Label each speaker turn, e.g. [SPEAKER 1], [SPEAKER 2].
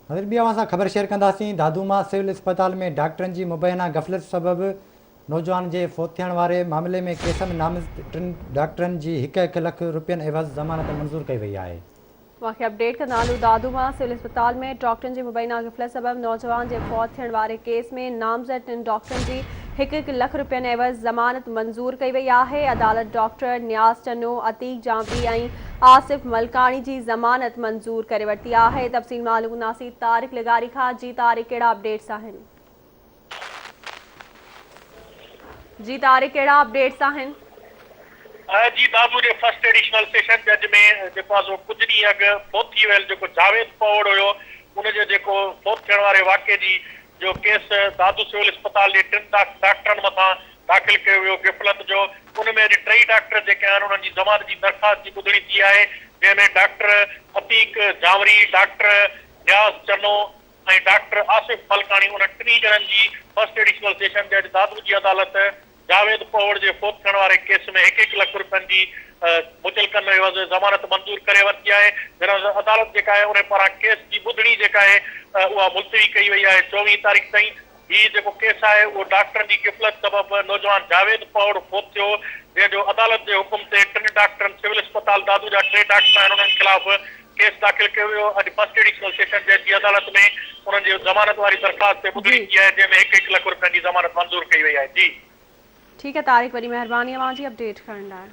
[SPEAKER 1] ناظرين ٻي اوهان سان خبر شيئر ڪنداسين دادو مان سول اسپتال ۾ ڊاڪٽرن جي مبينا غفلت سبب نوجوان جي فوت ٿيڻ واري معاملي ۾ ڪيس ۾ نامزد ٽن ڊاڪٽرن جي هڪ هڪ لک رپين عيوض ضمانت منظور ڪئي وئي آهي.
[SPEAKER 2] اوهان کي اپڊيٽ ڪندا هلون دادو مان سول اسپتال ۾ ڊاڪٽرن جي مبينا غفلت سبب نوجوان جي فوت ٿيڻ واري ڪيس ۾ نامزد ٽن ڊاڪٽرن جي هڪ هڪ لک رپين عيوض ضمانت منظور ڪئي وئي آهي، عدالت ڊاڪٽر نياز چنو، عتيق جانوري ۽ آصف ملڪاڻي جي ضمانت منظور ڪري ورتي آهي، تفصيل معلوم ڪنداسين طارق لغاري کان، جي طارق ڪهڙا اپڊيٽس آهن. جي طارق ڪهڙا اپڊيٽس آهن.
[SPEAKER 3] آء جي دادو جي فرسٽ ايڊيشنل سيشن جج ۾ جيڪو آهي سو ڪجهه ڏينهن اڳ فوت ٿي ويل جيڪو جاويد پوڙ هيو ان جو جيڪو فوت ٿيڻ واري واقعي جي جو ڪيس دادو سول اسپتال جي ٽن ڊاڪٽرن مٿان داخل ڪيو ويو غفلت جو ان ۾ اڄ ٽئي ڊاڪٽر جيڪي آهن انهن جي ضمانت جي درخواست جي ٻڌڻي ٿي آهي جنهن ۾ doctor Atiq Janwari, doctor Niaz Channo ۽ doctor Asif Malkani انهن ٽنهي ڄڻن جي فرسٽ ايڊيشنل سيشن جج دادو جي عدالت جاويد پوهوڙ جي فوت ٿيڻ واري ڪيس ۾ هڪ هڪ لک رپين جي مچلڪن عيوض ضمانت منظور ڪري ورتي آهي، جڏهن ته عدالت جيڪا آهي ان پاران ڪيس جي ٻڌڻي جيڪا آهي اها ملتوي ڪئي وئي آهي 24 تاريخ تائين. هي جيڪو ڪيس آهي اهو ڊاڪٽرن جي غفلت سبب نوجوان جاويد پوهوڙ فوت ٿيو جنهن جو عدالت جي حڪم تي ٽن ڊاڪٽرن سول اسپتال دادو جا ٽي ڊاڪٽر آهن انهن خلاف ڪيس داخل ڪيو ويو، اڄ فرسٽ ايڊيشنل سيشن جج جي عدالت ۾ انهن جي ضمانت واري درخواست تي ٻڌڻي ٿي آهي، جنهن ۾ هڪ هڪ لک رپين جي ضمانت منظور ڪئي وئي آهي. جي.
[SPEAKER 2] ٺيڪ آهي طارق وڏي مهرباني اوهان جي اپڊيٽ ڪرڻ لاء.